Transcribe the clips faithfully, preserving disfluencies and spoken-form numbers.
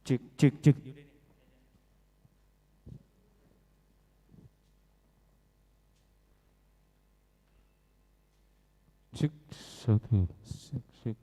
Cek, cek, cek. Cek, satu. Cek, cek.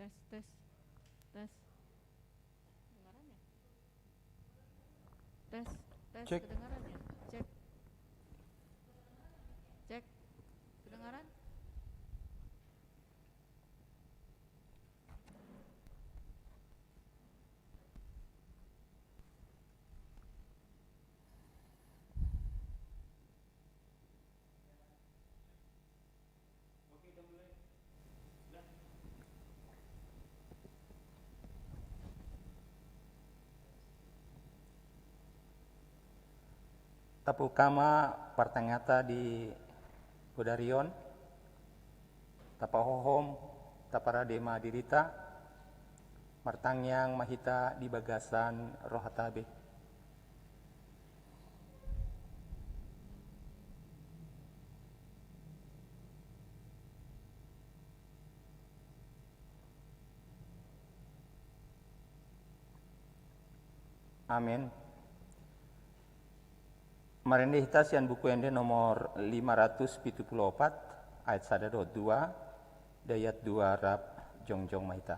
Tes, tes, tes. Kedengaran ya? Tes, tes, cek. Kedengaran ya? Cek. Cek. Kedengaran? Tabuka ma partangianganta di bodari on, tapahohom, taparade ma dirita, martangiang ma hita di bagasan rohanta be. Amen. Marende hita sian Buku Ende nomor lima ratus pitu pulu opat, ayat sada dohot dua, dayat dua rap jongjong ma hita.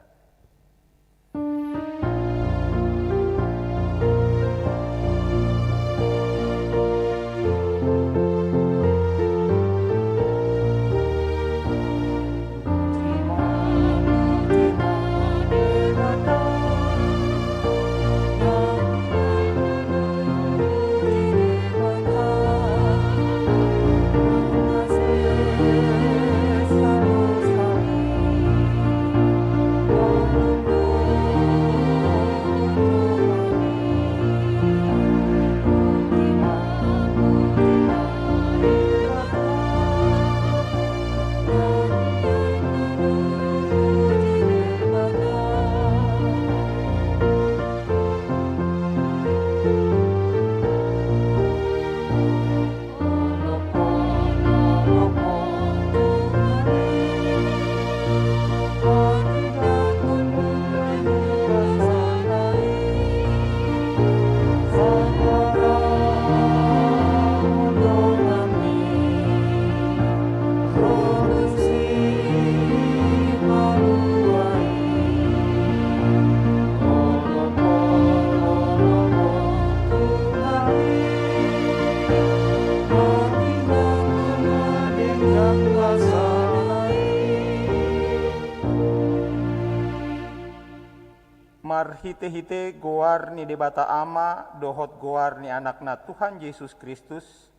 Marhitehite goar ni Debata Ama dohot goar ni Anakna Tuhan Jesus Kristus,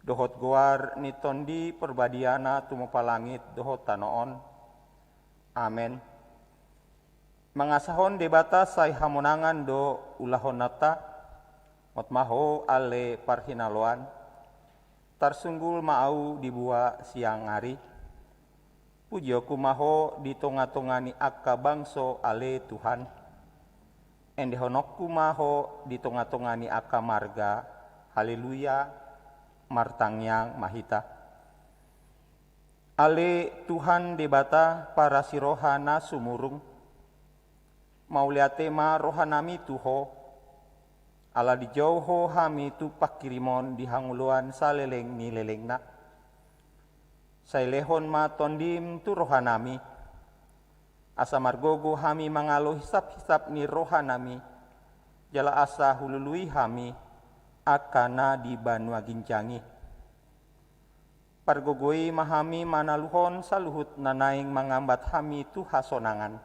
dohot goar ni Tondi Parbadiana tumompa langit dohot tano on. Amen. Mangasahon Debata sai hamonangan do ulahononta. Ngot ma Ho ale parhinaloan, tarsunggul ma ahu dibuha siang ari. Pujionku ma Ho di tongatonga ni angka bangso ale Tuhan. Endehononku ma Ho di tongatonga ni angka marga. Haleluya, martangiang ma hita. Ale Tuhan Debata parasi roha na sumurung, mauliate ma rohanami tu Ho, ala dijou Ho hami tu pangkirimon di hangoluan saleleng ni lelengna. Sai lehon ma Tondim tu rohanami, asa margogo hami mangalo hisaphisap ni rohanami, jala asa hulului hami angka na di banua ginjang i. Pargogoi ma hami manaluhon saluhut na naeng mangambat hami tu hasonangan.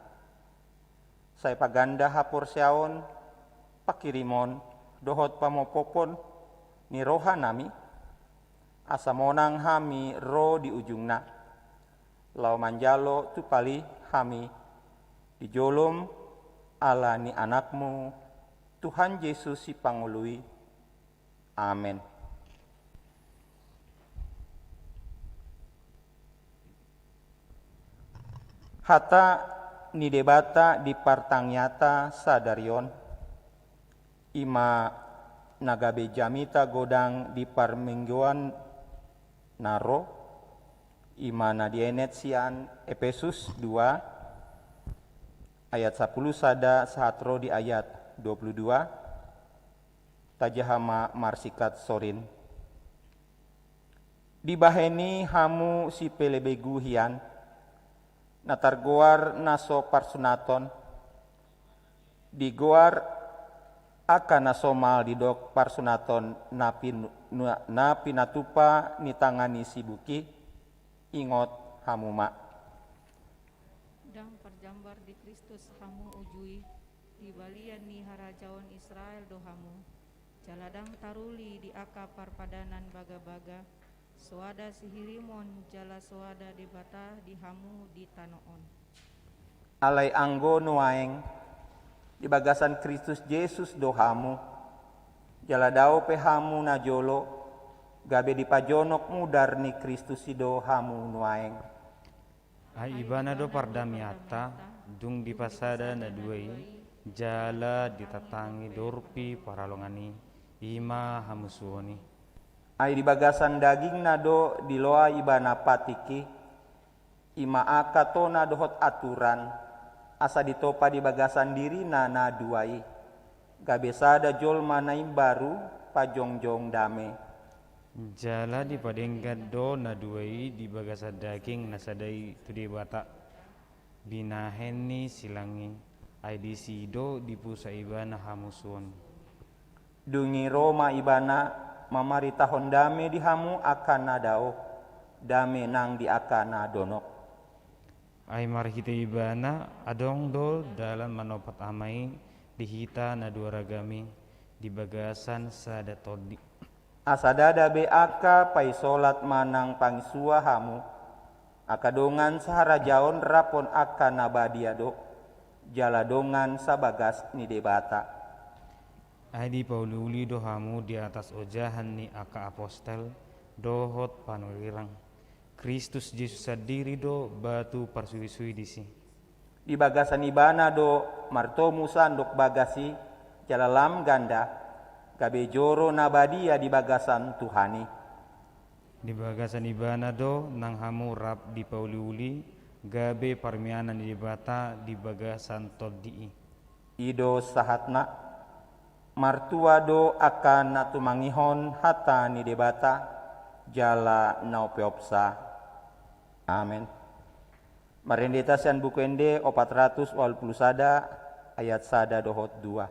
Sai paganda haporseaon, pangkirimon, dohot pamopophon ni rohanami, asa monang hami ro di ujungna, laho manjalo tumpal i hami di jolom, ala ni Anakmu, Tuhan Jesus Sipangolu i. Amen. Hata ni Debata di partangiangta sadari on, i ma na gabe jamita godang di parmingguan na ro, i ma na dienet sian Epesus dua ayat sapuluh sada sahat ro di ayat dua puluh dua. Tajaha ma marsingkat sorin. Dibahen i hamu sipelebegu hian, na targoar na so parsunaton, digoar angka na somal didok parsunaton na pin-, na, na pinatupa ni tangan ni sibuki, ingot hamu ma. Ndang parjambar di Kristus hamu uju i, di balian ni harajaon Israel do hamu, jala ndang taruli di angka parpadanan bagabaga, soada sihirimon jala soada Debata di hamu di tano on. Alai anggo nuaeng, di bagasan Kristus Jesus do hamu, jala dao pe hamu na jolo, gabe dipajonok mudar ni Kristus i do hamu nuaeng. Ai Ibana do pardameanta, dung dipasada na dua i, jala ditatangi dorpi parhalongan i, i ma hamusuon i. Ai di bagasan dagingna do diloa Ibana patik i, i ma angka tona dohot aturan, asa ditopa di bagasan dirina na dua i, gabe sada jolma na imbaru, pajongjong dame. Jala dipadenggan do na dua i di bagasan daging na sada i tu Debata. Binahen ni silang i, ai disi do dipusa Ibana hamusuon. Dung i ro ma Ibana mamaritahon dame di hamu angka na dao, dame nang di angka na donok. Ai marhite Ibana adong do dalan manompat Ama i di hita na dua ragam i di bagasan sada tondi. Asa ndada be angka paisolat manang pangisua hamu, angka dongan saharajaon rap on angka na badia do, jala dongan sabagas ni Debata. Ai dipauliuli do hamu di atas ojahan ni angka apostel dohot panurirang. Kristus Jesus sandiri do batu parsuisuidis i. Di bagasan Ibana do martomu sandok bagas i, jala lam ganda, gabe joro na badia di bagasan Tuhan i. Di bagasan Ibana do nang hamu rap dipauliuli, gabe parmianan ni Debata di bagasan tondi i. I do sahatna. Martua do angka na tumangihon hata ni Debata, jala na umpeopsa. Amen. Marende hita sian Buku Ende opat ratus ualu pulu sada, ayat sada dohot dua.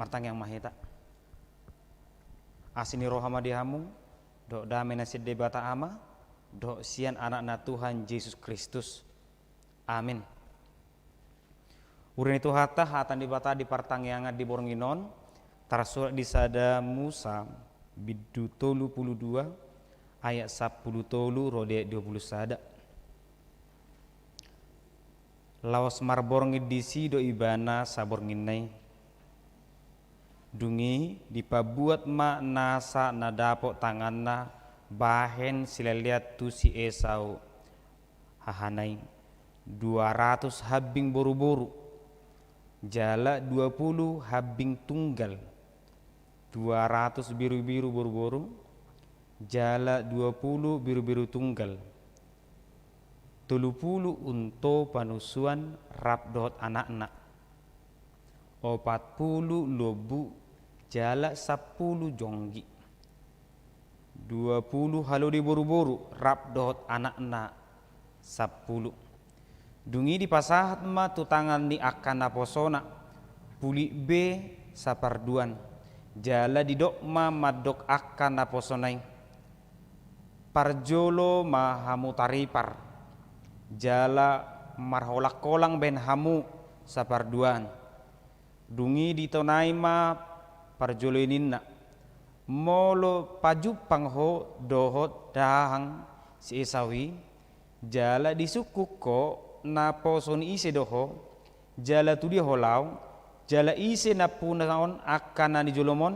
Martangiang ma hita. Asi ni roha ma di hamu, dohot dame na sian Debata Ama, dohot sian Anakna Tuhan Jesus Kristus. Amin. Huria ni Tuhanta, hata ni Debata di partangiangan di borngin on, tarsurat di Sada Musa, bindu tolu pulu dua, ayat sampulu tolu ro di ayat dua pulu sada. Laos marborngin disi do ibana sabornginna i. Dung i dipabuat ma nasa na dapot tanganna bahen silelean tu si Esau hahana i, dua ratus hambing boruboru, jala dua pulu hambing tunggal, dua ratus birubiru boruboru, jala dua pulu birubiru tunggal, tolu pulu unto panusuan rap dohot anakna, opat pulu lombu jala sampulu jonggi, dua pulu halode boruboru rap dohot anakna sampulu. Dung i dipasahat ma tu tangan ni angka naposona, pulik be saparduan, jala didok ma mandok angka naposona i: Parjolo ma hamu taripar, jala marholangholang bahen hamu saparduan. Dung i ditonai ma parjolo i ninna: Molo pajumpang ho dohot dahahang si Esau i, jala disungkun ho naposo ni ise do ho, jala tu dia ho laho, jala ise nampuna on angka na nijolom on,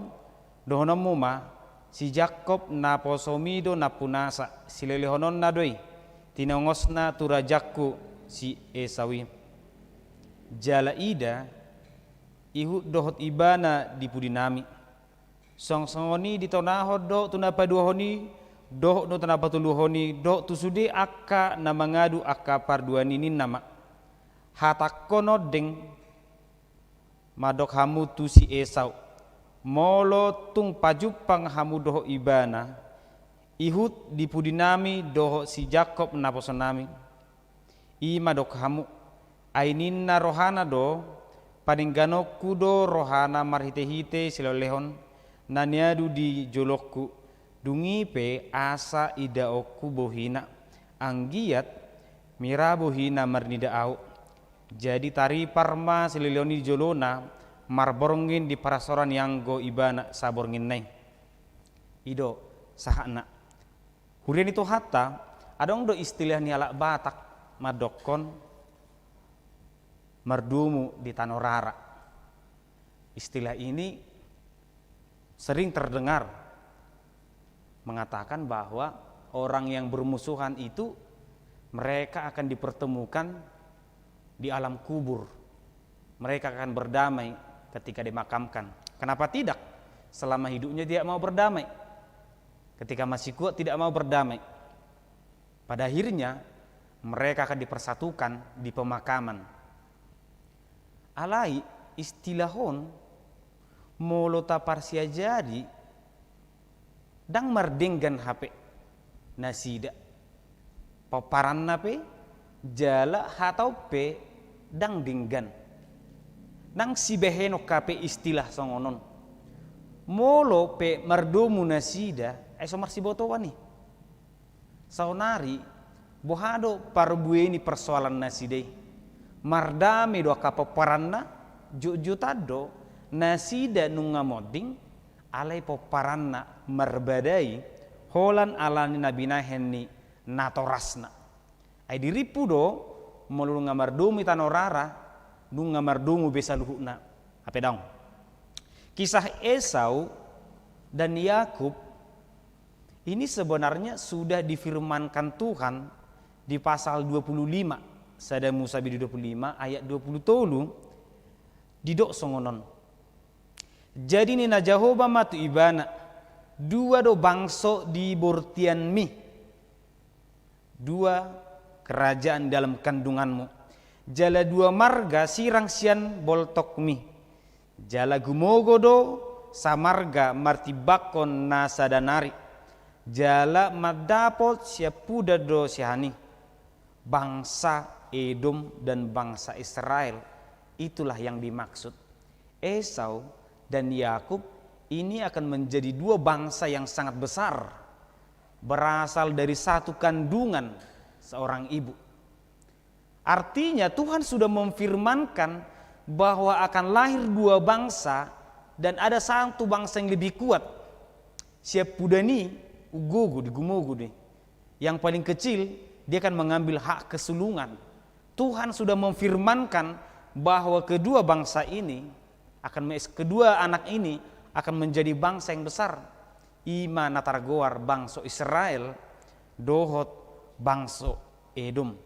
dohononmu ma: Si Jakkob naposomi do nampunasa, silehononna do i tinongosna tu rajangku si Esau i. Jala ida, ihut dohot ibana di pudinami. Songon songon i ditonahon dohot tu na paduahon i, dohot tu na patoluhon i, dohot tu sude angka na mangadu angka parduan i, ninna ma: Hatangkon ondeng mandok hamu tu si Esau: Molo tung pajumpang hamu dohot ibana, ihut di pudinami dohot si Jakkob naposonami, i mandok hamu: Ai ninna rohana do, padengganonku do rohana marhitehite silehonlehon na niadu di jolongku, dung i pe asa idaonku bohina, anggiat mira bohina marnida ahu. Jadi taripar ma silehonlehon i di jolona, marborngin di parsaoran i anggo ibana sabornginna i. I do sahatna. Huria ni Tuhanta, adong do istilah ni halak Batak mandokkon mardomu di tano rara. Istilah ini sering terdengar mengatakan bahwa orang yang bermusuhan itu mereka akan dipertemukan di alam kubur. Mereka akan berdamai ketika dimakamkan. Kenapa tidak? Selama hidupnya tidak mau berdamai. Ketika masih kuat tidak mau berdamai. Pada akhirnya mereka akan dipersatukan di pemakaman. Alai, Istilah on, molo taparsiajari, ndang mardenggan hape nasida. Pomparanna pe, jala hata on pe ndang denggan. Ndang sibahenon hape istilah songon on. Molo pe mardomu nasida, ai so marsibotoan i. Saonari, boha do parbue ni persoalan nasida i? Mardame do angka pomparanna, jotjotan do, nasida nunga monding, alai pomparanna marbadai, holan ala ni na binahen ni natorasna. Ai dirimpu do, molo nunga mardomu i tano rara, nunga mardomu be saluhutna. Hape daong. Kisah Esau dan Yakub ini sebenarnya sudah difirmankan Tuhan di pasal dua puluh lima, Sada Musa bindu dua puluh lima ayat dua puluh tolu, didok songon on. Jadi ninna Jahowa ma tu ibana, dua do bangso di bortianmi, dua kerajaan dalam kandunganmu, jala dua marga sirang sian boltokmi, jala gumogo do samarga martimbangkon na sada nari, jala mandapot siampudan do sian i. Bangsa Edom dan bangsa Israel, itulah yang dimaksud. Esau dan Yakub ini akan menjadi dua bangsa yang sangat besar, berasal dari satu kandungan seorang ibu. Artinya, Tuhan sudah memfirmankan bahwa akan lahir dua bangsa dan ada satu bangsa yang lebih kuat. Siampudan i, ugogo di, gumogo di. Yang paling kecil, dia akan mengambil hak kesulungan. Tuhan sudah memfirmankan bahwa kedua bangsa ini akan me-, kedua anak ini akan menjadi bangsa yang besar. I ma na targoar bangso Israel dohot bangso Edom.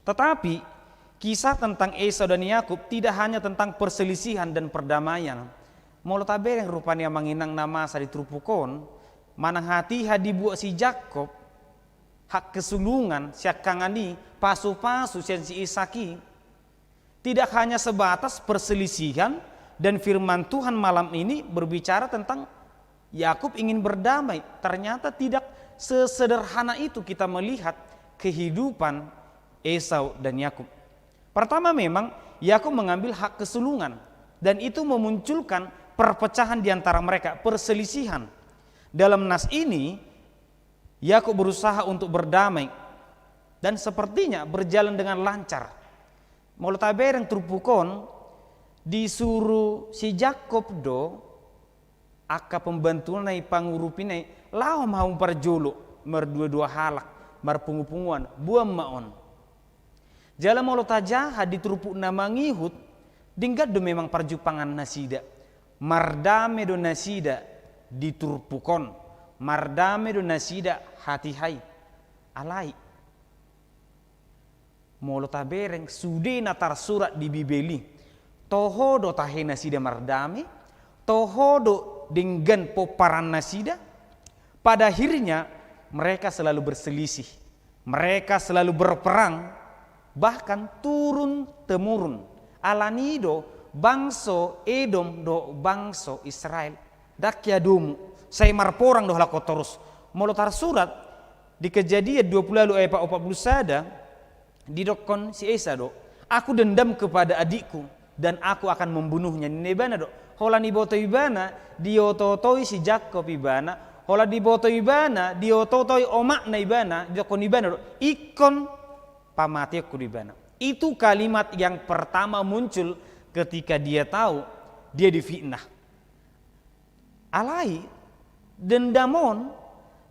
Tetapi, kisah tentang Esau dan Yakub tidak hanya tentang perselisihan dan perdamaian. Molo tabereng rupani amang inang na masa di turpuk on, manang hatiha dibuat si Jakob, hak kesulungan, siangkangan i, pasu-pasu sian si Ishak i, tidak hanya sebatas perselisihan dan firman Tuhan malam ini berbicara tentang Yakub ingin berdamai. Ternyata tidak sesederhana itu kita melihat kehidupan Esau dan Yakub. Pertama, memang Yakub mengambil hak kesulungan dan itu memunculkan perpecahan di antara mereka, perselisihan. Dalam nas ini, Yakub berusaha untuk berdamai dan sepertinya berjalan dengan lancar. Molo tabereng turpuk on, disuru si Jakob do angka pembantuna i, pangurupina i, laho ma hamu parjolo, mardua-dua halak, marpungu-punguan, boan ma on. Jala molo tajaha di turpuk na mangihut, denggan do memang parjumpangan nasida. Mardame do nasida di turpuk on. Mardame do nasida hatiha i. Alai, molo tabereng sude na tarsurat di Bibel i, toho do tahe nasida mardame, toho do denggan pomparan nasida. Pada akhirnya, mereka selalu berselisih. Mereka selalu berperang, bahkan turun-temurun. Alani i do bangso Edom dohot bangso Israel ndang hea domu, sai marporang do halak on torus. Molo tarsurat di Kejadian dua puluh lalu ayat opat puluh sada, didokkon si Esau do, "Aku dendam kepada adikku dan aku akan membunuhnya," ninna ibana do. Holan diboto ibana, dioto-otoi si Jakob ibana, holan diboto ibana, dioto-otoi omakna ibana, didokkon ibana do, "Ingkon pamateonku do ibana." Itu kalimat yang pertama muncul ketika dia tahu dia difitnah. Alai, dendam on,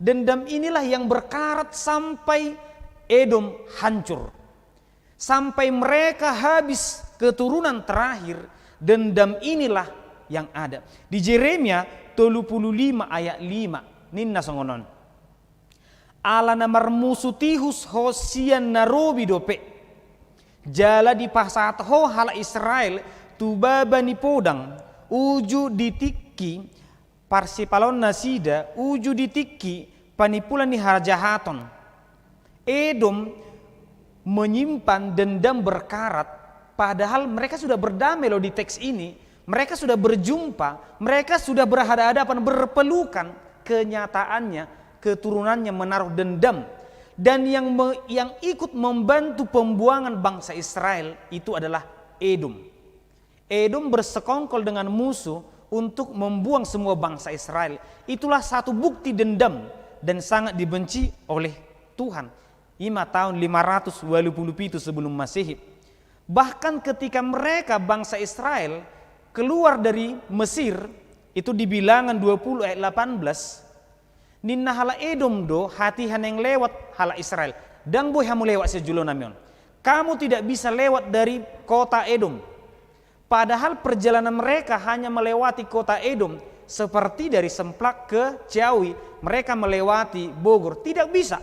dendam inilah yang berkarat sampai Edom hancur. Sampai mereka habis keturunan terakhir, dendam inilah yang ada. Di Jeremia tolu puluh lima ayat lima, ninna songon on. Ala na marmusu tihus ho sian na robi dope. Jala dipasahat ho halak Israel tu baba ni podang, uju di tingki parsipalon nasida, uju di tingki panimpulan ni hajahaton. Edom menyimpan dendam berkarat Padahal mereka sudah berdamai loh di teks ini. Mereka sudah berjumpa, mereka sudah berhadapan-hadapan, berpelukan. Kenyataannya, keturunannya menaruh dendam. Dan yang me- yang ikut membantu pembuangan bangsa Israel itu adalah Edom. Edom bersekongkol dengan musuh untuk membuang semua bangsa Israel. Itulah satu bukti dendam dan sangat dibenci oleh Tuhan. I ma tahun lima ratus walu pulu pitu sebelum Masehi. Bahkan ketika mereka, bangsa Israel, keluar dari Mesir, itu di Bilangan dua puluh ayat delapan belas, ninna halak Edom do, hatiha naeng lewat halak Israel. Ndang boi hamu lewat sian jolo nami on. Kamu tidak bisa lewat dari kota Edom. Padahal perjalanan mereka hanya melewati kota Edom, seperti dari Semplak ke Ciawi, mereka melewati Bogor. Tidak bisa.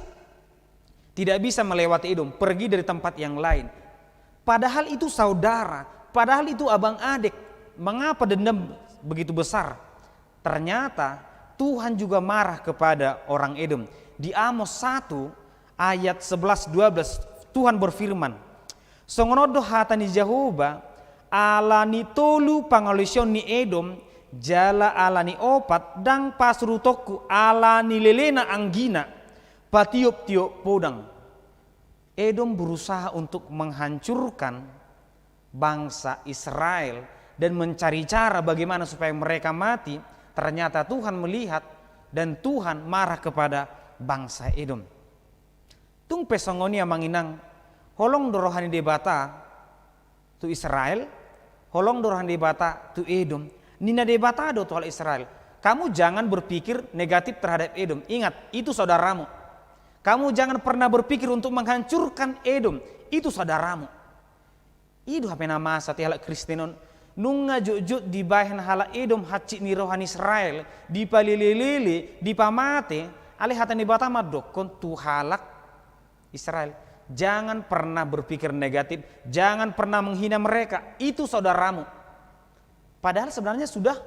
Tidak bisa melewati Edom, pergi dari tempat yang lain. Padahal itu saudara, padahal itu abang adek. Mengapa dendam begitu besar? Ternyata Tuhan juga marah kepada orang Edom. Di Amos satu ayat sebelas dua belas, Tuhan berfirman, "Songon on do hata ni Jahowa, ala ni tolu pangalision ni Edom, jala ala ni opat ndang pasurutonku ala ni lelena anggina patiop-tiop podang." Edom berusaha untuk menghancurkan bangsa Israel dan mencari cara bagaimana supaya mereka mati. Ternyata Tuhan melihat dan Tuhan marah kepada bangsa Edom. Tung pe songon i, amang inang, holong do roha ni Debata tu Israel, holong do roha ni Debata tu Edom. Ninna Debata do tu halak Israel, "Kamu jangan berpikir negatif terhadap Edom. Ingat, itu saudaramu. Kamu jangan pernah berpikir untuk menghancurkan Edom. Itu saudaramu." I do hape na masa tu halak Kristen on. Nunga jotjot dibahen halak Edom hansit ni roha ni Israel, dipalele-lele, dipamate, alai hata ni Debata mandokkon tu halak Israel, "Jangan pernah berpikir negatif, jangan pernah menghina mereka, itu saudaramu." Padahal sebenarnya sudah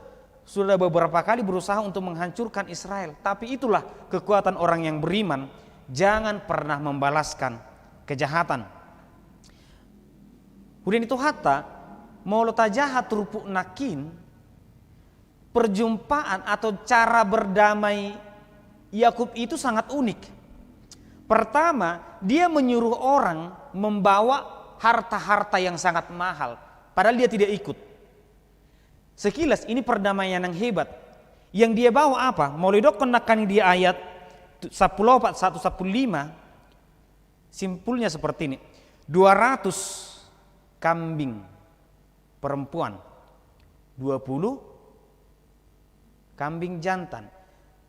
sudah beberapa kali berusaha untuk menghancurkan Israel, tapi itulah kekuatan orang yang beriman, jangan pernah membalaskan kejahatan. Udah itu hata, molo tajaha turpuk nangkin, perjumpaan atau cara berdamai Yakub itu sangat unik. Pertama, dia menyuruh orang membawa harta-harta yang sangat mahal, padahal dia tidak ikut. Sekilas ini perdamaian yang hebat. Yang dia bawa apa? Molo didokkon nangkin di ayat sampulu opat, satu sampulu lima, simpulnya seperti ini. Dua ratus kambing perempuan, dua puluh kambing jantan,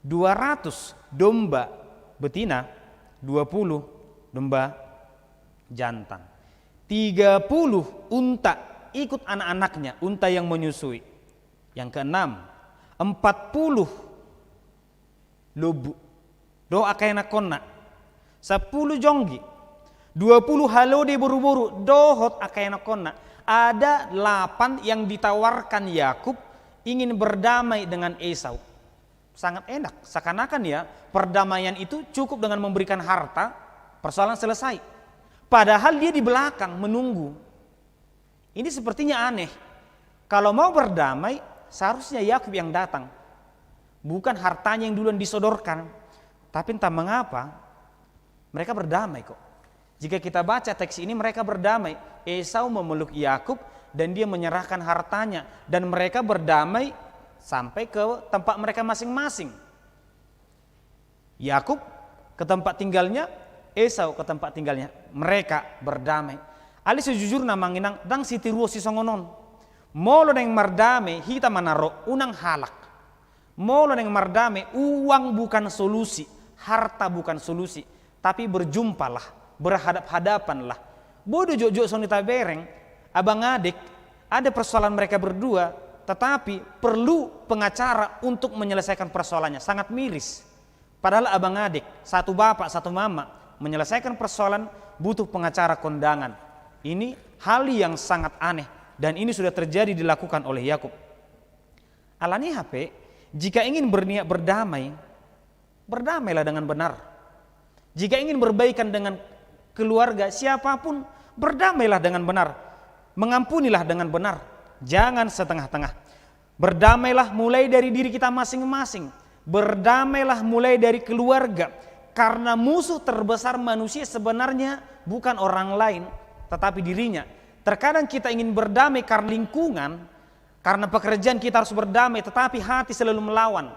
dua ratus domba betina, dua puluh domba jantan, tiga puluh unta ikut anak-anaknya, unta yang menyusui. Yang keenam, empat puluh lombu dohot angka ianakkonna, sampulu jonggi, dua puluh halode boru-boru dohot angka ianakkonna. Ada delapan yang ditawarkan Yakub ingin berdamai dengan Esau. Sangat enak, seakan-akan ya, perdamaian itu cukup dengan memberikan harta, persoalan selesai. Padahal dia di belakang menunggu. Ini sepertinya aneh. Kalau mau berdamai, seharusnya Yakub yang datang. Bukan hartanya yang duluan disodorkan. Tapi entah mengapa, mereka berdamai kok. Jika kita baca teks ini, mereka berdamai. Esau memeluk Yakub dan dia menyerahkan hartanya. Dan mereka berdamai sampai ke tempat mereka masing-masing. Yakub ke tempat tinggalnya, Esau ke tempat tinggalnya. Mereka berdamai. Alai sejujurna, amang inang, ndang sitiruon sisongon on. Molo naeng mardamai, hita ma na ro, unang halak. Molo naeng mardamai, uang bukan solusi, harta bukan solusi, tapi berjumpalah, berhadap-hadapanlah. Boi do jotjot songon i tabereng, abang adek, ada persoalan mereka berdua, tetapi perlu pengacara untuk menyelesaikan persoalannya. Sangat miris. Padahal abang adek, satu bapak, satu mama, menyelesaikan persoalan butuh pengacara kondangan. Ini hal yang sangat aneh, dan ini sudah terjadi dilakukan oleh Yakub. Alani i hape, jika ingin berniat berdamai, berdamailah dengan benar. Jika ingin berbaikan dengan keluarga, siapapun, berdamailah dengan benar. Mengampunilah dengan benar, jangan setengah-tengah. Berdamailah mulai dari diri kita masing-masing. Berdamailah mulai dari keluarga. Karena musuh terbesar manusia sebenarnya bukan orang lain, tetapi dirinya. Terkadang kita ingin berdamai karena lingkungan, karena pekerjaan kita harus berdamai, tetapi hati selalu melawan.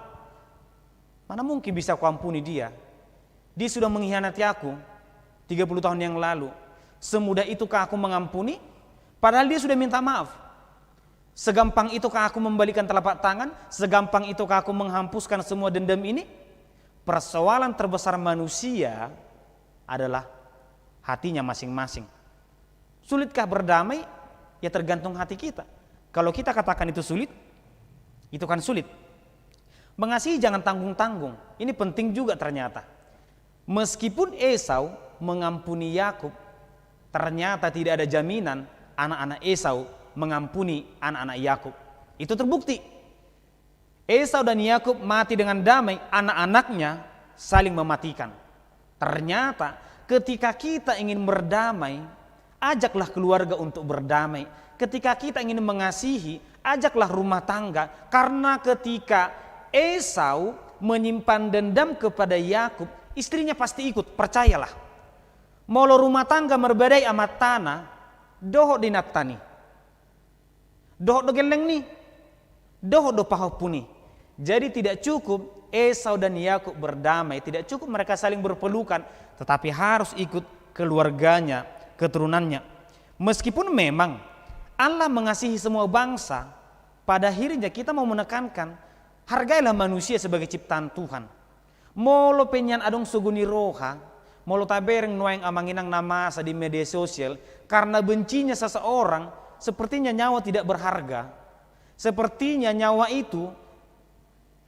Mana mungkin bisa aku ampuni dia? Dia sudah mengkhianati aku tiga puluh tahun yang lalu. Semudah itukah aku mengampuni? Padahal dia sudah minta maaf. Segampang itukah aku membalikan telapak tangan? Segampang itukah aku menghapuskan semua dendam ini? Persoalan terbesar manusia adalah hatinya masing-masing. Sulitkah berdamai? Ya, tergantung hati kita. Kalau kita katakan itu sulit, itu kan sulit. Mengasihi jangan tanggung-tanggung. Ini penting juga ternyata. Meskipun Esau mengampuni Yakub, ternyata tidak ada jaminan anak-anak Esau mengampuni anak-anak Yakub. Itu terbukti. Esau dan Yakub mati dengan damai, anak-anaknya saling mematikan. Ternyata, ketika kita ingin berdamai, ajaklah keluarga untuk berdamai. Ketika kita ingin mengasihi, ajaklah rumah tangga. Karena ketika Esau menyimpan dendam kepada Yakub, istrinya pasti ikut, percayalah. Molo rumah tangga marbadai amantana dohot do inantani, dohot do gellengni, dohot do pahompuni. Jadi tidak cukup Esau dan Yakub berdamai, tidak cukup mereka saling berpelukan, tetapi harus ikut keluarganya, keturunannya. Meskipun memang Allah mengasihi semua bangsa, pada akhirnya kita mau menekankan, hargailah manusia sebagai ciptaan Tuhan. Molo pe nian adong sogo ni roha, molo tabereng nuaeng amang inang na masa di media sosial, karena bencinya seseorang, sepertinya nyawa tidak berharga. Sepertinya nyawa itu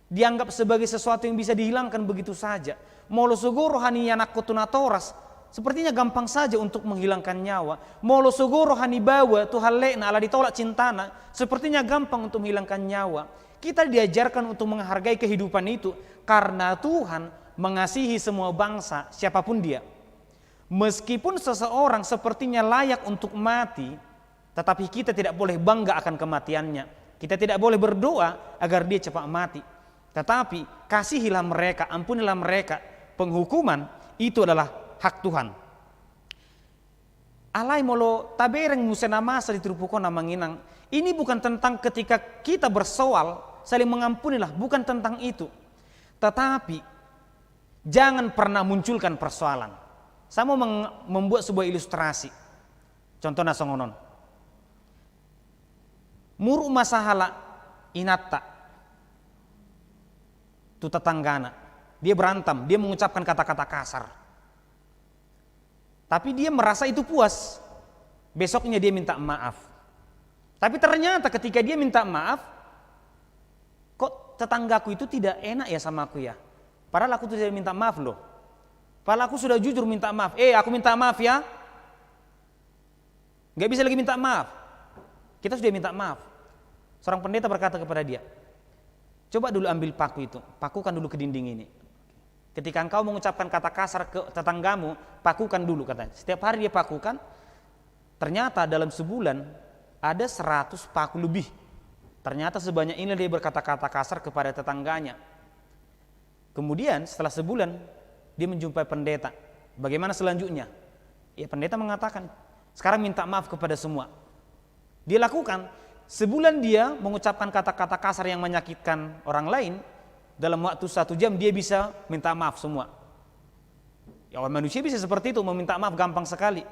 dianggap sebagai sesuatu yang bisa dihilangkan begitu saja. Molo sogo roha ni anakkontu natoras, sepertinya gampang saja untuk menghilangkan nyawa. Molo sogo roha ni baoa tu halletna ala ditolak cintana, sepertinya gampang untuk menghilangkan nyawa. Kita diajarkan untuk menghargai kehidupan itu karena Tuhan mengasihi semua bangsa, siapapun dia. Meskipun seseorang sepertinya layak untuk mati, tetapi kita tidak boleh bangga akan kematiannya. Kita tidak boleh berdoa agar dia cepat mati. Tetapi kasihilah mereka, ampunilah mereka. Penghukuman itu adalah hak Tuhan. Alai molo tabereng muse na masa di turpuk on, amang inang, ini bukan tentang ketika kita bersoal, saling mengampunilah, bukan tentang itu. Tetapi jangan pernah munculkan persoalan. Saya mau meng-, membuat sebuah ilustrasi. Contohna songon on. Muruk ma sahalak inanta tu tetanggana. Dia berantem, dia mengucapkan kata-kata kasar. Tapi dia merasa itu puas. Besoknya dia minta maaf. Tapi ternyata ketika dia minta maaf, "Kok tetanggaku itu tidak enak ya sama aku ya? Padahal aku tuh tidak minta maaf loh. Padahal aku sudah jujur minta maaf. Eh, aku minta maaf ya." Nggak bisa lagi minta maaf. Kita sudah minta maaf. Seorang pendeta berkata kepada dia, "Coba dulu ambil paku itu, pakukan dulu ke dinding ini. Ketika engkau mengucapkan kata kasar ke tetanggamu, pakukan dulu," katanya. Setiap hari dia pakukan, ternyata dalam sebulan ada seratus paku lebih. Ternyata sebanyak inilah dia berkata-kata kasar kepada tetangganya. Kemudian setelah sebulan, dia menjumpai pendeta. "Bagaimana selanjutnya?" Ya, pendeta mengatakan, "Sekarang minta maaf kepada semua." Dia lakukan, sebulan dia mengucapkan kata-kata kasar yang menyakitkan orang lain, dalam waktu satu jam dia bisa minta maaf semua. Ya, orang manusia bisa seperti itu, meminta maaf gampang sekali.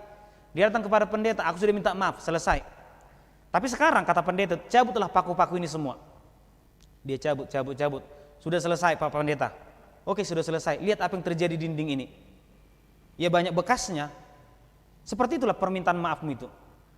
Dia datang kepada pendeta, "Aku sudah minta maaf, selesai." Tapi sekarang, kata pendeta, "Cabutlah paku-paku ini semua." Dia cabut, cabut, cabut. "Sudah selesai, Pak Pendeta?" "Oke, sudah selesai. Lihat apa yang terjadi di dinding ini. Ya, banyak bekasnya." Seperti itulah permintaan maafmu itu.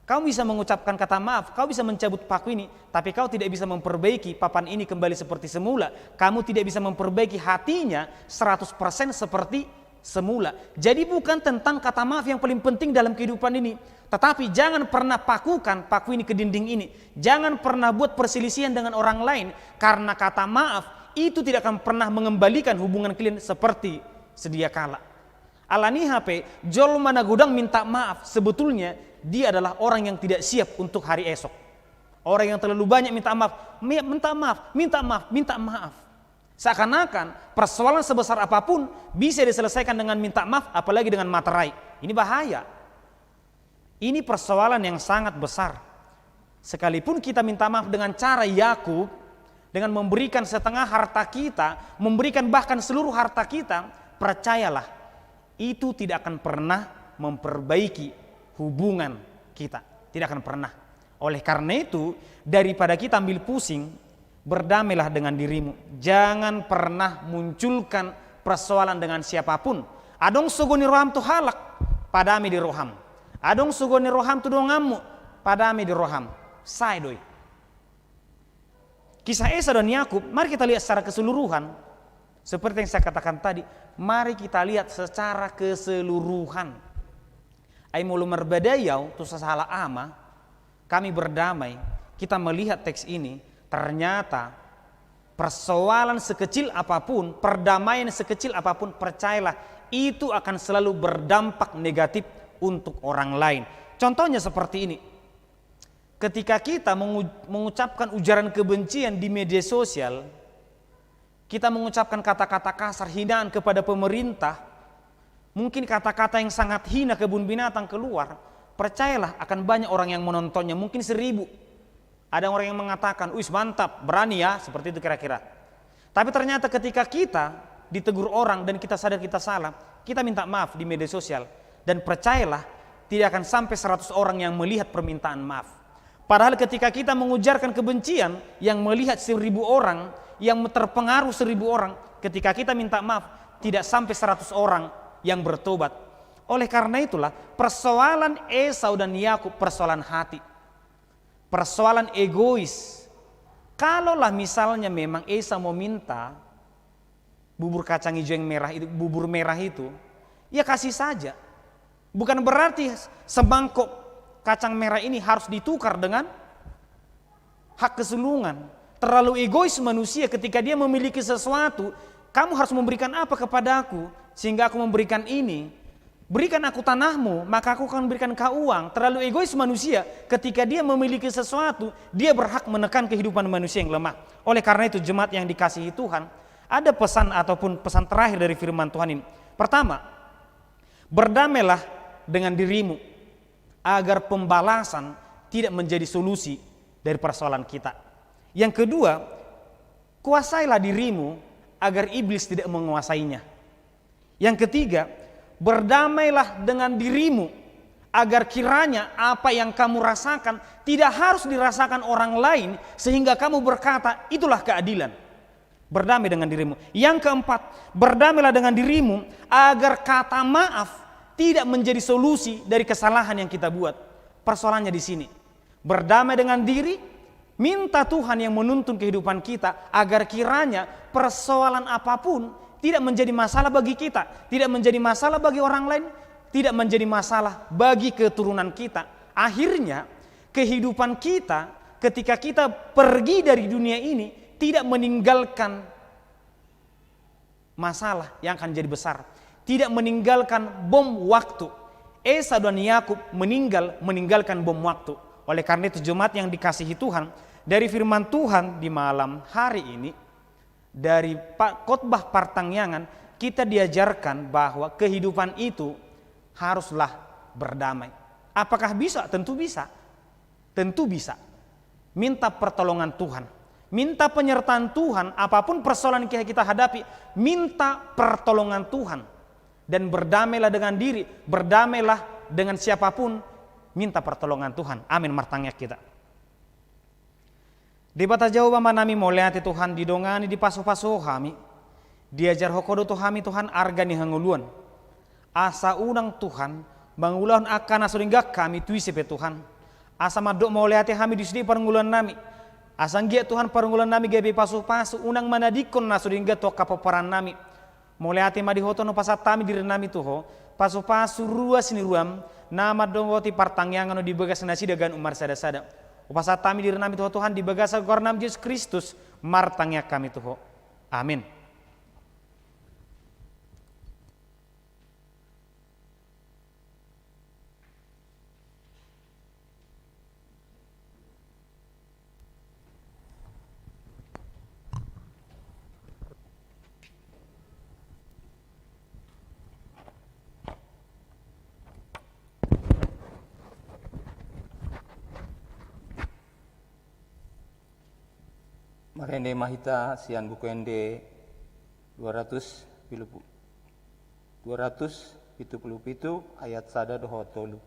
Kau bisa mengucapkan kata maaf, kau bisa mencabut paku ini, tapi kau tidak bisa memperbaiki papan ini kembali seperti semula. Kamu tidak bisa memperbaiki hatinya seratus persen seperti semula. Jadi bukan tentang kata maaf yang paling penting dalam kehidupan ini. Tetapi jangan pernah pakukan paku ini ke dinding ini. Jangan pernah buat perselisihan dengan orang lain karena kata maaf itu tidak akan pernah mengembalikan hubungan kalian seperti sedia kala. Alani i pe, jolma na godang minta maaf, sebetulnya Dia adalah orang yang tidak siap untuk hari esok. Orang yang terlalu banyak minta maaf, mi-, minta maaf, minta maaf, minta maaf. Seakan-akan persoalan sebesar apapun bisa diselesaikan dengan minta maaf, apalagi dengan materai. Ini bahaya. Ini persoalan yang sangat besar. Sekalipun kita minta maaf dengan cara Yakub, dengan memberikan setengah harta kita, memberikan bahkan seluruh harta kita, percayalah, itu tidak akan pernah memperbaiki hubungan kita. Tidak akan pernah. Oleh karena itu, daripada kita ambil pusing, berdamailah dengan dirimu. Jangan pernah munculkan persoalan dengan siapapun. Adong sogo ni roham tu halak, padame di roham. Adong sogo ni roham tu donganmu, padame di roham. Sae do i. Kisah Esau dan Yakub, mari kita lihat secara keseluruhan. Seperti yang saya katakan tadi, mari kita lihat secara keseluruhan. Ai molo marbadai au tu sasahala ama, kami berdamai, kita melihat teks ini, ternyata persoalan sekecil apapun, perdamaian sekecil apapun, percayalah, itu akan selalu berdampak negatif untuk orang lain. Contohnya seperti ini. Ketika kita mengu-, mengucapkan ujaran kebencian di media sosial, kita mengucapkan kata-kata kasar, hinaan kepada pemerintah, mungkin kata-kata yang sangat hina, kebun binatang keluar, percayalah, akan banyak orang yang menontonnya, mungkin seribu. Ada orang yang mengatakan, "Wis, mantap, berani ya," seperti itu kira-kira. Tapi ternyata ketika kita ditegur orang dan kita sadar kita salah, kita minta maaf di media sosial. Dan percayalah, tidak akan sampai seratus orang yang melihat permintaan maaf. Padahal ketika kita mengujarkan kebencian, yang melihat seribu orang, yang terpengaruh seribu orang, ketika kita minta maaf, tidak sampai seratus orang yang bertobat. Oleh karena itulah, persoalan Esau dan Yakub persoalan hati. Persoalan egois. Kalaulah misalnya memang Esau mau minta bubur kacang hijau yang merah itu, bubur merah itu, ya kasih saja. Bukan berarti semangkok kacang merah ini harus ditukar dengan hak kesulungan. Terlalu egois manusia ketika dia memiliki sesuatu, "Kamu harus memberikan apa kepadaku sehingga aku memberikan ini? Berikan aku tanahmu, maka aku akan berikan kau uang." Terlalu egois manusia, ketika dia memiliki sesuatu, dia berhak menekan kehidupan manusia yang lemah. Oleh karena itu, jemaat yang dikasihi Tuhan, ada pesan ataupun pesan terakhir dari firman Tuhan ini. Pertama, berdamailah dengan dirimu, agar pembalasan tidak menjadi solusi dari persoalan kita. Yang kedua, kuasailah dirimu agar iblis tidak menguasainya. Yang ketiga, berdamailah dengan dirimu, agar kiranya apa yang kamu rasakan tidak harus dirasakan orang lain, sehingga kamu berkata, "Itulah keadilan." Berdamai dengan dirimu. Yang keempat, berdamailah dengan dirimu, agar kata maaf tidak menjadi solusi dari kesalahan yang kita buat. Persoalannya di sini. Berdamai dengan diri, minta Tuhan yang menuntun kehidupan kita, agar kiranya persoalan apapun tidak menjadi masalah bagi kita, tidak menjadi masalah bagi orang lain, tidak menjadi masalah bagi keturunan kita. Akhirnya, kehidupan kita, ketika kita pergi dari dunia ini, tidak meninggalkan masalah yang akan jadi besar, tidak meninggalkan bom waktu. Esau dan Yakub meninggal, meninggalkan bom waktu. Oleh karena itu, jemaat yang dikasihi Tuhan, dari firman Tuhan di malam hari ini, dari pa-, khotbah partangiangan, kita diajarkan bahwa kehidupan itu haruslah berdamai. Apakah bisa? Tentu bisa. Tentu bisa. Minta pertolongan Tuhan. Minta penyertaan Tuhan, apapun persoalan yang kita hadapi, minta pertolongan Tuhan. Dan berdamailah dengan diri, berdamailah dengan siapapun, minta pertolongan Tuhan. Amin, martangiang hita. Debata Jahowa, Amanami, mauliate Tuhan, didongani, dipasupasu Ho hami, diajar Ho do tu hami Tuhan arga ni hangoluan. Asa unang Tuhan, mangulahon angka na so denggan hami tu ise pe Tuhan. Asa mandok mauliate hami di sude parngoluannami. Asa anggiat Tuhan parngoluannami gabe pasupasu unang manadingkon na so denggan tu angka pomparan nami. Mauliate ma di Ho Tuhan, hupasahat hami dirinami tu Ho, pasupasu ruas ni ruam, na mandongoti partangiangan on di bagas nasida ganup marsadasada. Hupasahat hami dirinami tu Ho Tuhan di bagasan goarnami Jesus Kristus, martangiang hami tu Ho. Amin. Marende ma hita sian Buku Ende dua ratus pitu puluh, dua ratus pitu puluh pitu, ayat sada dohot tolu.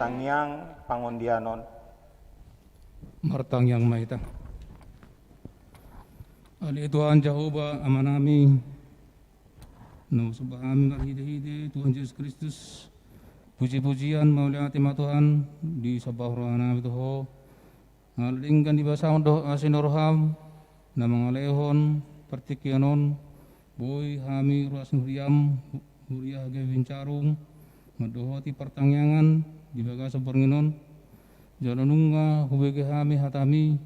Tangiang pangondianon. Martangiang ma hita. Ale Tuhan Jahowa Amanami, na husombahon hami marhitehite Tuhan Jesus Kristus, pujipujian mauliate ma Tuhan, disombahon rohanami tu Ho. Ala denggan di bagasan dohot asi ni roham, na mangalehon partingkian on, boi hami ruas ni huriam, huria Gabe Bincarung, mandohoti partangiangan di bagasan borngin on, jala nunga hubege hami hatami,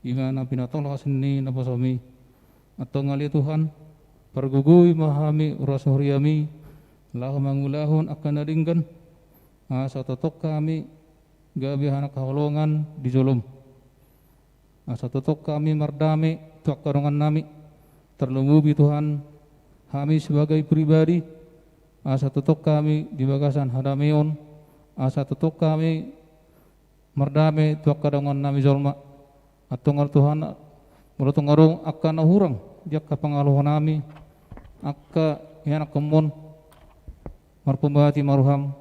i ma na pinatolhas ni naposomi. Antong ale Tuhan, pargogoi ma hami ruas ni huriami, laho mangulahon angka na denggan, asa tongtong hami gabe anak haholongan di jolom. Asa tongtong hami mardame tu angka dongannami, tarlumobi Tuhan, hami sebagai pribadi, asa tongtong hami di bagasan hadameon, asa tongtong hami mardame tu angka dongannami jolma. Antong ale Tuhan, molo tung adong angka na hurang di angka pangalahonami, angka ianakhonmon, marpambati ma roham,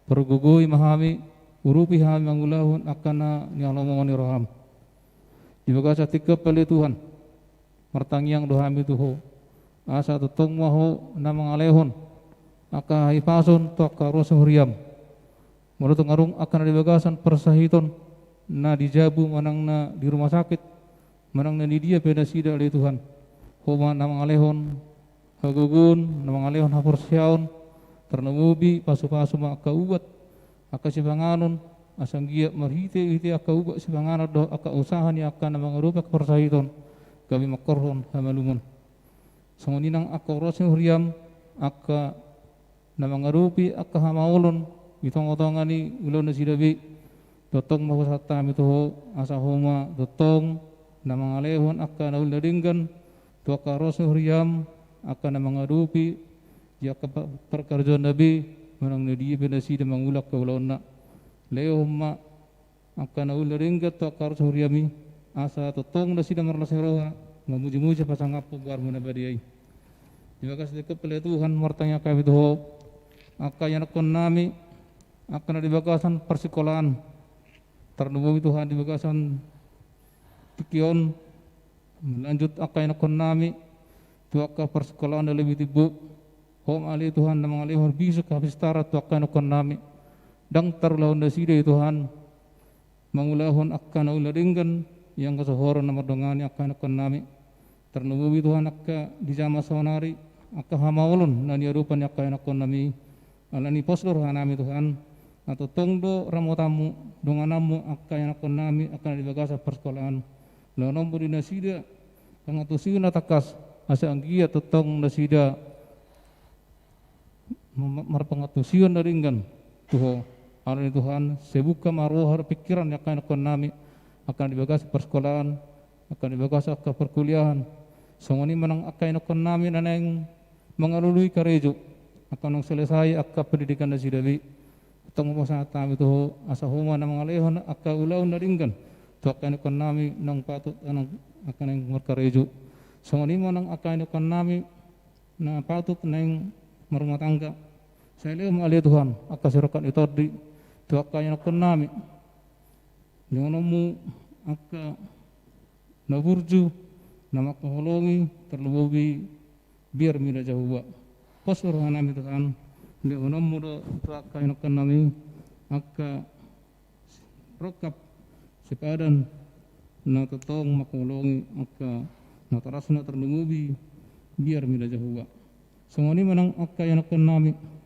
pargogoi ma hami, urupi hami mangulahon angka na nialomongan ni roham. Di bagasan tingki on pe ale Tuhan, martangiang do hami tu Ho, asa tongtong ma Ho na mangalehon angka hahipason tu angka ruas ni huriam. Molo tung adong angka na di bagasan parsahiton, na di jabu manang na di rumah sakit, manang na di dia pe nasida ale Tuhan, Ho ma na mangalehon hagogoon, na mangalehon haporseaon, tarlumobi pasupasu ma angka ubat, angka sipanganon, asa anggiat marhitehite angka ubat sipanganon dohot angka usaha ni angka na mangadopi angka parsahiton, gabe mangkorhon hamalumon. Songon i nang angka ruas ni huriam, angka na mangadopi angka hamaolon di tongatonga ni ulaon nasida be, tongtong ma hupasahat hami tu Ho, asa Ho ma tongtong na mangalehon angka na uli na denggan tu angka ruas ni huriam, angka na mangadopi di angka pa-, parkarejoanna be, manang na dia pe nasida mangula angka ulaonna. Lehon ma angka na uli na denggan tu angka ruas ni huriami, asa tongtong nasida marlas ni roha, mamujimuji pasangaphon goarmu na badia i. Di bagasan tingki on pe ale Tuhan, martangiang hami tu Ho, angka ianakhonnami, angka na di bagasan parsikolaan, tarlumobi Tuhan di bagasan tingki on, lanjut angka ianakhonnami tu angka parsikolaan na lebih timbo. Ho ma ale Tuhan na mangalehon bisuk hapistaran tu angka ianakhonnami. Ndang tarulahon nasida i Tuhan mangulahon angka na uli na denggan, i angka sahuta na mardongan ni angka ianakhonnami. Tarlumobi Tuhan angka di jama saonari, angka hamaolon na niadopan ni angka ianakkonnami. Alani pos do rohanami Tuhan, na tongtong do ramotanmu, dongananmu angka ianakkonnami angka na di bagasan parsakolaan. Lehonon ma di nasida pangantusion na tangkas, asa anggiat tongtong nasida ma-, marpangantusion na denggan tu Ho. Alani Tuhan, sai buka ma roha dohot pingkiran ni angka ianakkonnami, angka na di bagasan parsakolaan, angka na di bagasan angka parkuliahan. Songon i ma nang angka ianakkonnami na naeng mangalului karejo, angka naung selesai angka pendidikan nasida be. Tongtong ma pasahat hami tu Ho, asa Ho ma na mangalehon angka ulaon na denggan tu angka ianakkonnami naung patut, naung angka naeng markarejo. Songon i ma nang angka ianakkonnami na patut naeng marumah tangga. Sai lehon ma ale Tuhan angka sirongkap ni tondi tu angka ianakkonnami. Lehononmu angka na burju, na mangkaholongi, tarlumobi biar mida Jahowa. Pos do rohanami Tuhan, lehononmu do tu angka ianakkonnami angka rongkap sipadan na tongtong mangkaholongi angka natorasna, tarlumobi biar mida Jahowa. Songon i ma nang angka ianakkonnami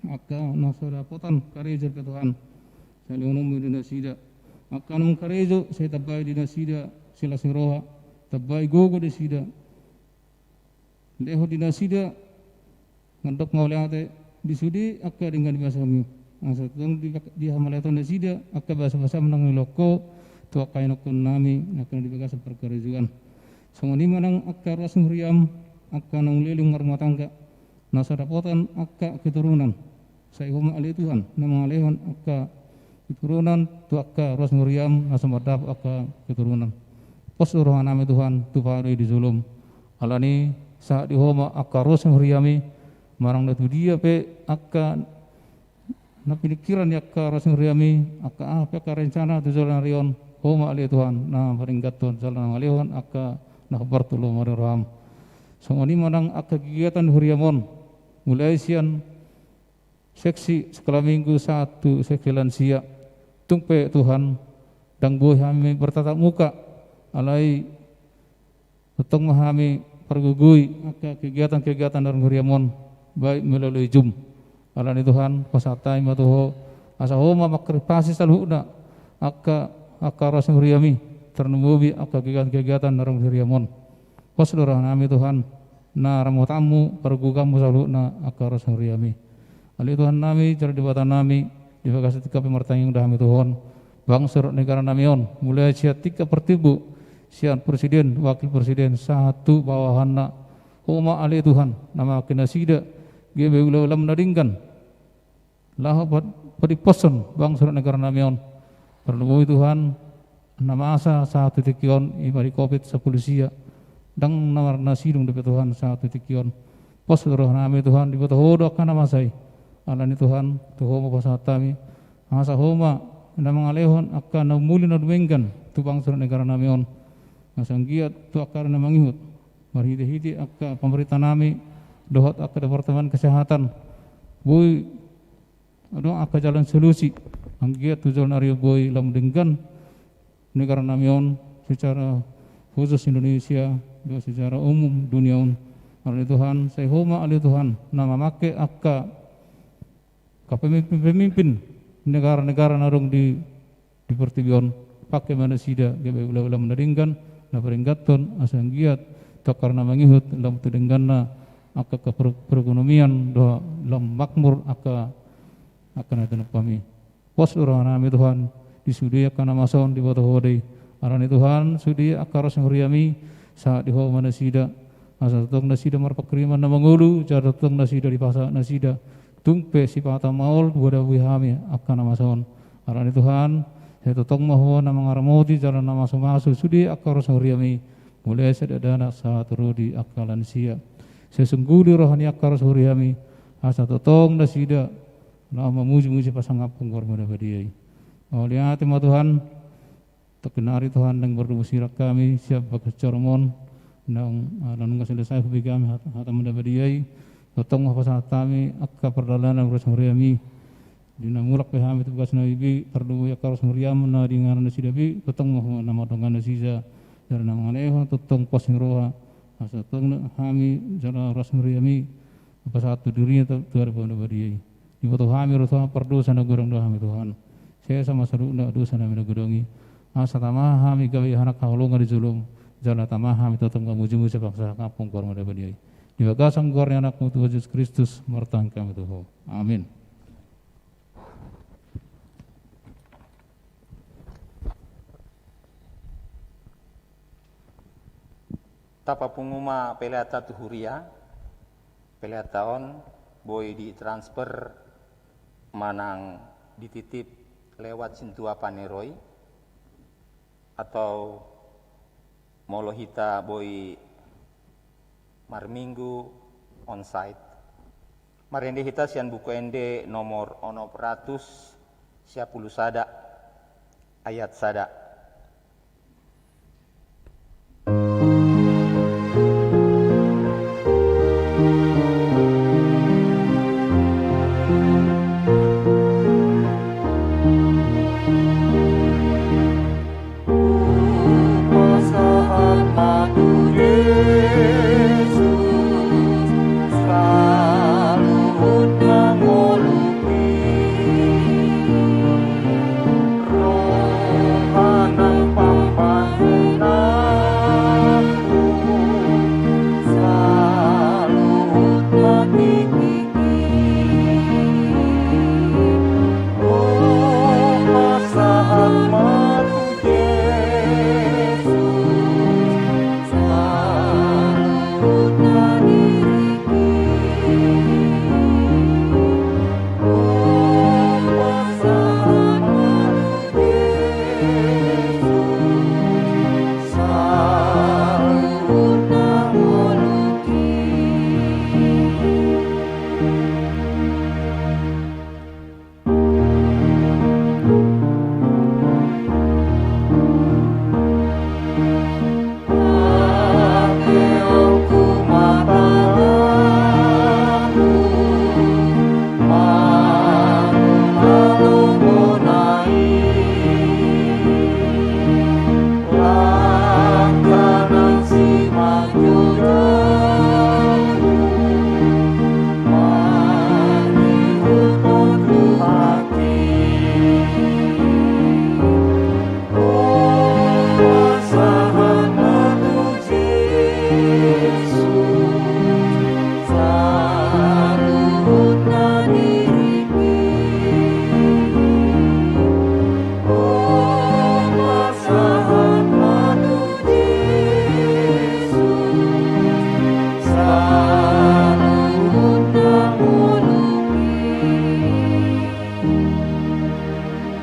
angka na so dapotan karejo pe Tuhan, sai lehononmu di nasida. Angka naung karejo, sai tambai di nasida silas ni roha, tambai gogo di nasida. Lehon di nasida mandok mauliate di sude angka denggan ni basamu, asa tongtong di, dihamauliatehon nasida angka basabasamu naung nilehon Ho tu angka ianakkonnami angka na di bagasan parkarejoan. Songon i ma nang angka ruas ni huriam angka naung leleng marumah tangga, na so dapotan angka keturunan. Sai Ho ma ale Tuhan na mangalehon angka keturunan tu angka ruas ni huriam na so mandapot angka keturunan. Pos do rohanami Tuhan, tu pahadei di jolom. Alani sahat di Ho ma angka ruas ni huriami, manang na tudia pe angka na piningkiran ni angka ruas ni huriami, angka aha pe angka rencana tu joloan ni ari on, Ho ma ale Tuhan na maringathon jala na mangalehon angka na hombar tu lomo ni roham. Songon i ma nang angka kegiatan ni huriam on, mulai sian seksi sekolah minggu sahat tu seksi lansia. Tung pe Tuhan, ndang boi hami bertatap muka, alai tongtong ma hami pargogoi angka kegiatan-kegiatan na ro di huriam on, baik melalui Zoom. Alani Tuhan, pasahat hami ma tu Ho, asa Ho ma mangkoripasi saluhutna angka, angka ruas ni huriami, tarlumobi angka kegiatan-kegiatan na ro di huriam on. Pos do rohanami Tuhan, na ramotanmu, pargogoanmu saluhutna angka ruas ni huriami. Ale Tuhannami jala Debatanami, di bagasan tingki on pe martangiang do hami tu Ho, bangso dohot negaranami on, mulai sian tingki partimbo, sian presiden, wakil presiden, sahat tu bawahanna. Ho ma ale Tuhan na mamangke nasida gabe ulaon na denggan laho pa-, padimposhon bangso dohot negaranami on. Tarlumobi Tuhan, na masa sahat tu tingki on, i ma di covid sampulu sia. Ndang na marnasidung dope Tuhan sahat tu tingki on. Pos do rohanami Tuhan, diboto Ho do angka na masa i. Alani Tuhan, tu Ho ma pasahat hami, asa Ho ma na mangalehon angka na umuli na dumenggan tu bangso dohot negaranami on. Asa anggiat tu angka ari na mangihut, marhite-hite angka pamarintahanami dohot angka departemen kesehatan, boi adong angka jalan solusi, anggiat tu joloan ni ari on boi lam denggan negaranami on secara khusus Indonesia, dohot secara umum dunia on. Ale Tuhan, sai Ho ma ale Tuhan na mamangke angka, angka pemimpin-pemimpin negara-negara na adong di di portibi on, pangke ma nasida gabe ulaon na denggan, na paringathon, asa anggiat tu angka ari na mangihut lam tu dengganna angka, angka per-, perekonomian dohot lam makmur angka, angka na tinompami. Pos do rohanami Tuhan, di sude angka na masa on diboto Ho do i. Alani Tuhan, sude angka ruas ni huriami, sahat di Ho ma nasida, asa tongtong nasida marpanghirimon na mangolu, jala tongtong nasida dipasahat nasida, tung pe sipata maol huhadapon hami angka na masa on. Alani Tuhan, sai tongtong ma Ho na mangaramoti jala na mamasumasu sude angka ruas ni huriami, mulai sian dakdanak sahat ro di angka lansia. Sai sungguli roha ni angka ruas ni huriami, asa tongtong nasida laho mamuji-muji pasangaphon goarmu na badia i. Mauliate ma Tuhan, tongkin ari Tuhan naeng mardomu sirang hami sian bagas jarom on, naung, ah, naung nunga selesai hubege hami hat-, hatamu na badia i. Tongtong ma hupasahat hami angka pardalanan ruas ni huriami. Di na mulak pe hami tu bagas na i be, tarlumobi angka ruas ni huriam na di inganan nasida be, tongtong ma Ho na mandongani nasida, jala na mangalehon tongtong pos ni roha, Asa tongtong hami jala ras meriami pasahat tu diriNa tu ari panganabadia i. Diboto hami ro Tuhan pardosa na godang do hami Tuhan. Sesa ma saluhutna dosa nami na godang i. Asa tama hami gabe anak haholongan di joloM. Jala tama hami tongtong mamujimuji paksa hampung goarMu na badia i. Di bagasan goar ni AnakMu Tuhan Jesus Kristus martangiang hami tu Ho. Amin. Tapapungu ma peleanta tu huria. Peleanta on boi ditransfer manang dititip lewat sintua paneroi, atau molo hita boi marminggu onsite. Marende hita sian Buku Ende nomor onom ratus sia pulu sada, ayat sada.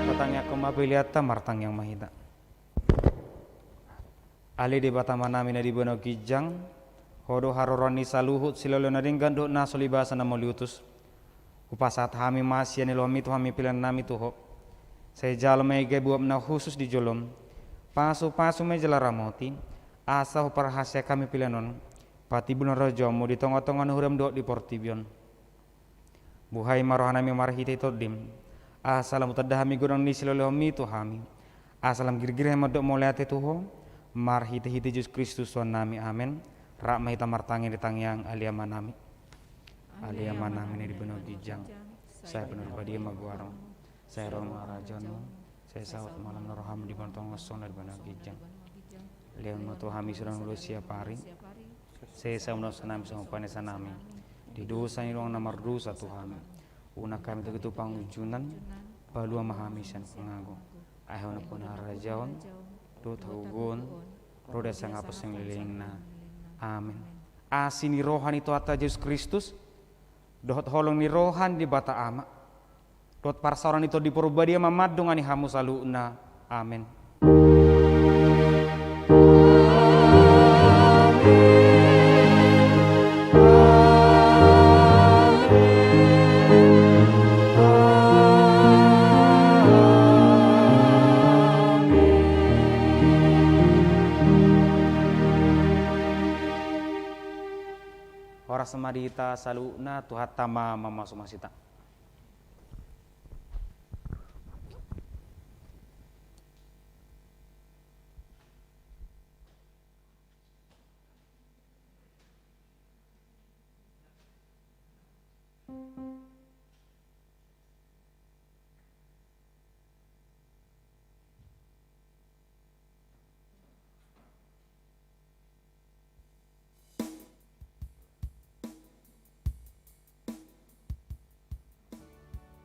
Patangianghon ma peleanta, martangiang ma hita. Ale Debata Amanami na di banua ginjang, Ho do haroroan ni saluhut silehonlehon na denggan dohot na so libasan na mauliutus. Hupasahat hami ma sian ni rohaM i tu hami pelean nami tu Ho. Sai jalo ma i gabe uap na hushus di joloM. Pasupasu ma i jala ramoti, asa huparhaseang hami pelean on patimbul harajaonMu di tongatonga ni huriaM dohot di portibi on. Buhai ma rohanami marhite TondiM, asa lam hutanda hami godang ni silehonlehonMi tu hami, asa lam girgir hami mandok mauliate tu Ho, marhitehite Jesus Kristus Tuhannami. Amen. Rap ma hita martangiang di tangiang Ale Amanami. Ale Amanami na di banua ginjang, sai pinarbadia ma goarMu, sai ro ma harajaonMu, sai saut ma lam ni rohaM di banua tonga on songon na di banua ginjang. Lehon ma tu hami sidohonon siapari, sesa ma dosanami songon panesanami di dosa ni dongan na mardosa tu hami. Unang hami togihon tu pangunjunan, palua ma hami sian pangago. Ai Ho nampuna harajaon dohot hagogoon, ro di hangoluan sangap songon lelengna. Amen. Asi ni roha ni Tuhanta Jesus Kristus dohot holong ni roha ni Debata Ama dohot parsaoran ni Tondi Parbadia ma mandongani hamu saluhutna. Amen. Horas ma di hita saluhutna, Tuhanta ma mamasu-masu hita.